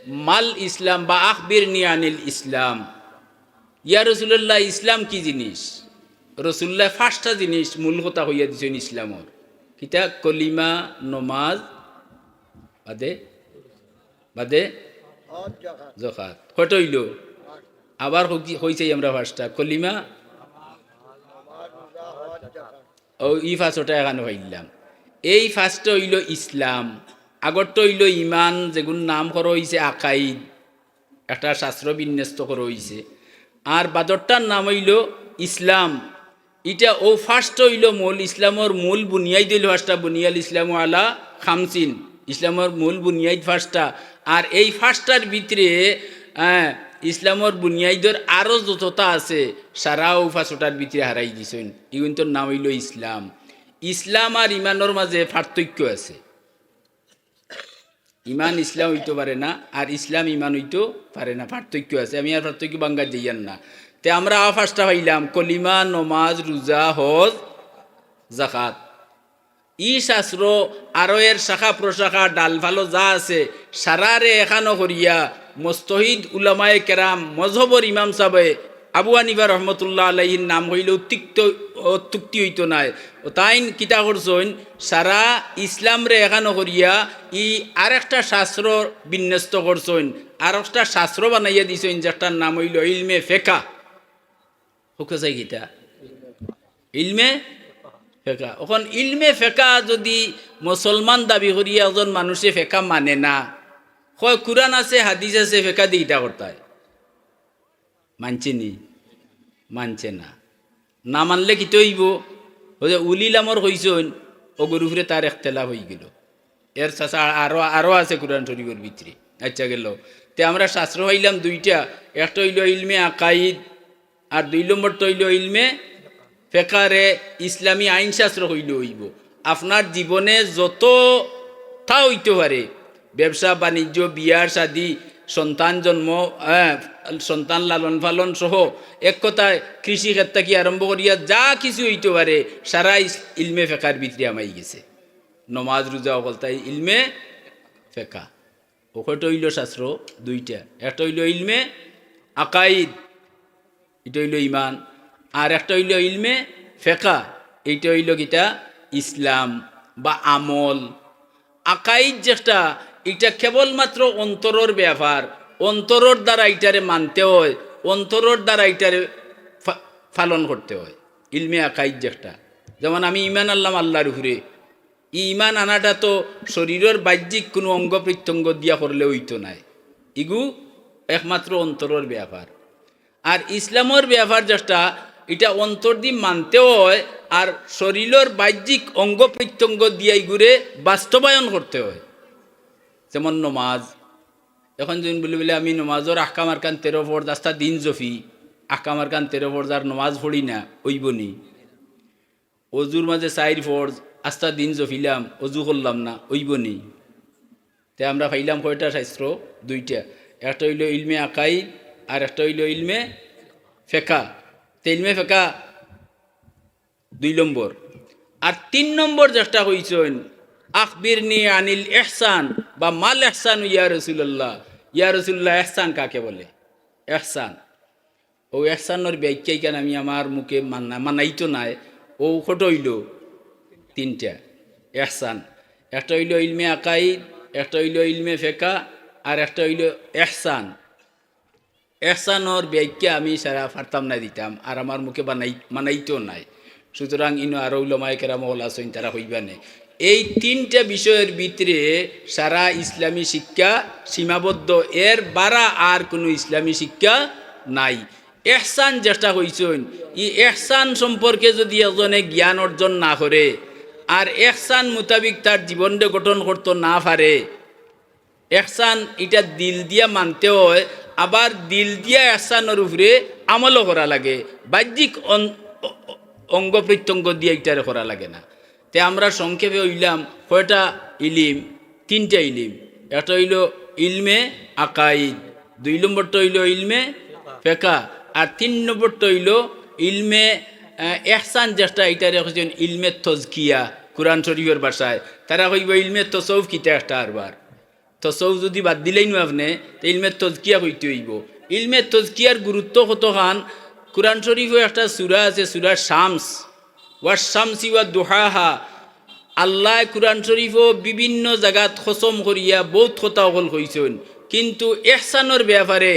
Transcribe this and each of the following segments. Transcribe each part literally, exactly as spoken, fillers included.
মাল ইসলাম বা আখবিরনি আনিল ইসলাম। ইয়া রাসূলুল্লাহ, ইসলাম কি জিনিস? রাসূলুল্লাহ পাঁচটা জিনিস মূল কথা কইয়া দিছইন ইসলামর। কিতা? কলিমা, নমাজ, বাদে, বাদে জকাত। কয়টা অইলো? আবার কই-, কইছি আমরা পাঁচটা। কলিমা, ও, ই পাঁচটা এখানো পাইলাম। এই পাঁচটা অইলো ইসলাম, আগরটা অইলো ইমান, যেগুন নাম করা অইছে আকাইদ, একটা শাস্ত্র বিন্যস্ত করা অইছে। আর বাদরটার নাম অইলো ইসলাম। ইটা ও পাঁচটা অইলো মূল, ইসলামর মূল বুনিয়াদ অইলো পাঁচটা, বুনিয়াল ইসলামু আলা খামসিন, ইসলামর মূল বুনিয়াদ পাঁচটা। আর এই পাঁচটার ভিতরে, আহ, ইসলামর বুনিয়াদর আরো যতটা আছে, সারা ও পাঁচটার ভিতরে হারাই দিছইন। ইগুইন্তর নাম অইলো ইসলাম। ইসলাম আর ইমানর মাঝে পার্থক্য আছে। ইমান ইসলাম অইতো পারে না, আর ইসলাম ইমান অইতো পারে না, পার্থক্য আছে। আমি আর পার্থক্য বাঙ্গাত যাইয়ার না। তে আমরা আ পাঁচটা পাইলাম, কলিমা, নমাজ, রোজা, হজ, জাকাত। ই শাস্ত্র আরো এর শাখা প্রশাখা, ডালফালো যা আছে, সারারে এখানো করিয়া মুস্তাহিদ উলামায়ে কেরাম, মজহবর ইমাম সাবে আবু হানিফা রহমতুল্লাহ আলাইহির নাম অইলে অত্যুক্ত-, অত্যুক্তি অইতো নায়। ও তাইন কিতা করছইন, সারা ইসলামরে এখানো করিয়া ই আরেকটা শাস্ত্র বিন্যস্ত করছইন, আরেকটা শাস্ত্র বানাইয়া দিছইন, যেটার নাম অইলো ইলমে ফেকা। হুকে চাই কিতা? ইলমে ফেকা। অখন ইলমে ফেকা যদি মুসলমান দাবি করি একজন মানুষে ফেকা মানে না, কয় কুরআন আছে, হাদিস আছে, ফেকা দি ইটা করতায়। মানছে নি? মানছে না। না মানলে কিতা অইবো? ওই যে উলিল আমর কইছইন, ওগুর উপরে তার একতেলাফ অইগেলো। এর চাচা আরো, আরো আছে কুরআন শরীফর ভিতরে। আচ্ছা গেলো। তে আমরা শাস্ত্র পাইলাম দুইটা, একটা অইলো ইলমে আকাইদ, আর দুই নম্বরটা অইলো ইলমে ফেকারে ইসলামী আইন শাস্ত্র কইলে অইবো। আপনার জীবনে যতটা অইতো পারে, ব্যবসা বাণিজ্য, বিয়া শাদী, সন্তান জন্ম, হ্যাঁ, সন্তান লালন পালন সহ, এক কথায় কৃষি ক্ষেত থাকি আরম্ভ করিয়া যা কিছু অইতো পারে, সারা ইস-, ইলমে ফেকার ভিতরে হামাই গেছে। নমাজ রোজা অকলতাই ইলমে ফেকা। ও কয়টা অইলো শাস্ত্র? দুইটা। একটা অইলো ইলমে আকাইদ, ইটা অইলো ইমান, আর একটা অইলো ইলমে ফেকা, ইটা অইলো কিতা? ইসলাম বা আমল। আকাইদ যেটা, ইটা কেবলমাত্র অন্তরর ব্যাপার, অন্তরর দ্বারা ইটারে মানতে অয়, অন্তরর দ্বারা ইটারে ফা-, পালন করতে অয়। ইলমে আকাইদ যেটা, যেমন আমি ইমান আনলাম আল্লার উপরে, ই ইমান আনাটা তো শরীরর বাহ্যিক কুনু অঙ্গ প্রত্যঙ্গ দিয়া করলে অইতো নায়, ইগু একমাত্র অন্তরর ব্যাপার। আর ইসলামর ব্যাপার যেটা, ইটা অন্তর দি মানতে অয়, আর শরীরর বাহ্যিক অঙ্গ প্রত্যঙ্গ দিয়া ইগুরে বাস্তবায়ন করতে অয়। যেমন নমাজ, এখন যদি বলি বলে আমি নমাজর আহকাম আরকান তেরো ফরজ আস্তা দিন জফি, আহকাম আরকান তেরো ফরজ আর নমাজ পড়ি না, অইবো নি? অজুর মাঝে চাইর ফরজ, আস্তা দিন জফিলাম, অজু করলাম না, অইবো নি? তে আমরা পাইলাম কয়টা শাস্ত্র? দুইটা। একটা অইলো ইলমে আকাইদ, আর একটা অইলো ইলমে ফেকা। তে ইলমে ফেকা দুই নম্বর। আর তিন নম্বর যেটা কইছইন, আখবিরনি আনিল ইহসান বা মাল ইহসান ইয়া রাসূলুল্লাহ। ইয়া রাসূলুল্লাহ, ইহসান কাকে বলে? ইহসান। ও ইহসানর ব্যাখ্যা ইখান আমি আমার মুখে মানা-, মানাইতো নায়। ও কয়টা অইলো? তিনটা। ইহসান। একটা অইলো ইলমে আকাইদ, একটা অইলো ইলমে ফেকা, আর একটা অইলো ইহসান। ইহসানর ব্যাখ্যা আমি সারা পারতাম না দিতাম, আর আমার মুখে বানাই-, মানাইতো নায়। সুতরাং ইনো আরো উলামায়ে কেরাম অকল আছইন, তারা কইবা নে। এই তিনটা বিষয়র ভিতরে সারা ইসলামী শিক্ষা সীমাবদ্ধ, এর বারা আর কুনু ইসলামী শিক্ষা নাই। ইহসান যেটা কইছইন, ই ইহসান সম্পর্কে যদি একজনে জ্ঞান অর্জন না করে, আর ইহসান মোতাবিক তার জীবনটা গঠন করতো না পারে, ইহসান ইটা দিল দিয়া মানতে অয়, আবার দিল দিয়া ইহসানর উপরে আমলও করা লাগে, বাহ্যিক অন-, অ-, অ-, অঙ্গ প্রত্যঙ্গ দিয়া ইটারে করা লাগে না। তে আমরা সংক্ষেপে অইলাম কয়টা ইলিম? তিনটা ইলিম। একটা অইলো ইলমে আকাইদ, দুই নম্বরটা অইলো ইলমে ফেকা, আর তিন নম্বরটা অইলো ইলমে, আহ, ইহসান, যেটা ইটারে কইছইন ইলমে তজকিয়া, কুরআন শরীফর ভাষায় তারা কইবো ইলমে তসউফ কিতা একটা আরবার। তসৌফ যুদি বাদ দিলাইনু আপনে, তে ইলমে তজকিয়া কইতে অইবো। ইলমে তজকিয়ার গুরুত্ব কতখান? কুরআন শরীফো একটা সূরা আছে, সূরা শামস, ওয়া শামসি ওয়া দুহাহা। আল্লায় কুরআন শরীফো বিভিন্ন জাগাত কসম করিয়া বউত কথা অকল কইছইন, কিন্তু ইহসানর বেয়াপারে,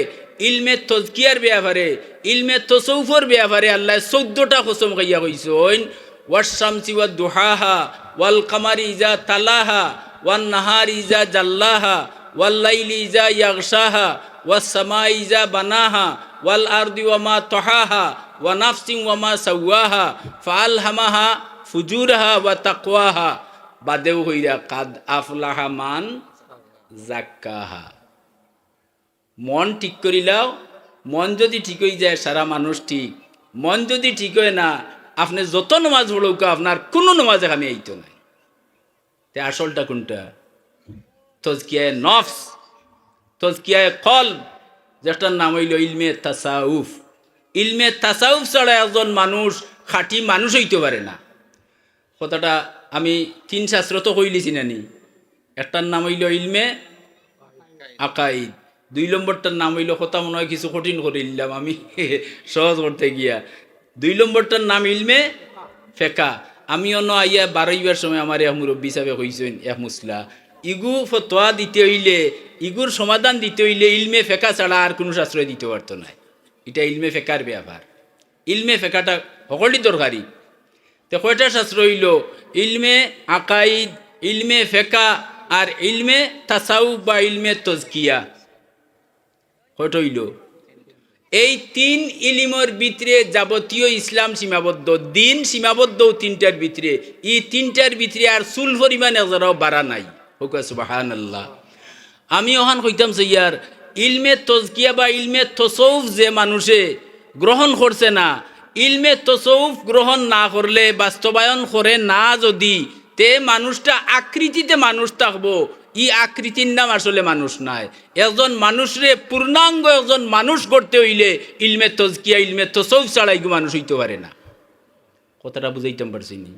ইলমে তজকিয়ার বেয়াপারে, ইলমে তসৌফর বেয়াপারে আল্লায় চৌদ্দটা কসম খাইয়া কইছইন। ওয়াশ শামসি ওয়াদ দুহাহা, ওয়াল কামারি ইজা তালাহা, ওয়ান নাহারি ইজা জাল্লাহা, ওয়াল লাইলি ইজা ইয়াগশাহা, ওয়াস সামাই ইজা বানাহা, ওয়াল আরদি ওয়া মা তাহাহা, ওয়া নাফসিন ওয়া মা সাওয়াহা, ফাআলহামাহা ফুজুরাহা ওয়া তাকওয়াহা। বাদেও কইরা, কাদ আফলাহা মান জাক্কাহা। মন ঠিক করিলাও, মন যুদি ঠিক অইযায়, সারা মানুষ ঠিক। মন যুদি ঠিক অয় না, আপনে যত নমাজ পড়উক্কা, আপনার কুনু নমাজে কামে আইতো নায়। তে আসলটা কুনটা? তজকিয়ায়ে নফস, তজকিয়ায়ে কলব, যেটার নাম অইলো ইলমে তাসাউফ। ইলমে তাসাউফ ছাড়া একজন মানুষ খাঁটি মানুষ অইতো পারে না। কথাটা আমি তিন শাস্ত্র তো কইলিছি নানি। একটার নাম অইলো ইলমে আকাইদ, দুই নম্বরটার নাম অইলো, কথা মনে অয় কিছু কঠিন করিলিলাম আমি সহজ করতে গিয়া। দুই নম্বরটার নাম ইলমে ফেকা। আমি অনো আইয়া বারইবার সময় আমার এক মুরব্বি সাবে কইছইন এক মুসলা, ইগু ফতোয়া দিতে অইলে, ইগুর সমাধান দিতে অইলে ইলমে ফেকা ছাড়া আর কুনু শাস্ত্রয় দিতো পারতো নায়। ইটা ইলমে ফেকার বেয়াপার। ইলমে ফেকাটা হকলটি দরকারি। তে কয়টা শাস্ত্র অইলো? ইলমে আকাইদ, ইলমে ফেকা, আর ইলমে তাসাউফ বা ইলমে তজকিয়া। কয়টা অইলো? এই তিন ইলিমর ভিতরে যাবতীয় ইসলাম সীমাবদ্ধ, দিন সীমাবদ্ধ তিনটার ভিতরে। ই তিনটার ভিতরে আর চুল পরিমাণ এক জারাও বাড়া নাই। কউক্কা সুবহানাল্লাহ। আমি অখান কইতাম চাইয়ার, ইলমে তজকিয়া বা ইলমে তসৌফ যে মানুষে গ্রহণ করছে না, ইলমে তসৌফ গ্রহণ না করলে, বাস্তবায়ন করে না যুদি, তে মানুষটা আকৃতিতে মানুষ থাকবো, ই আকৃতির নাম আসলে মানুষ নায়। একজন মানুষরে পূর্ণাঙ্গ একজন মানুষ গড়তে অইলে ইলমে তজকিয়া, ইলমে তসৌফ ছাড়া ইগু মানুষ অইতো পারে না। কথাটা বুঝাইতাম পারছি নি?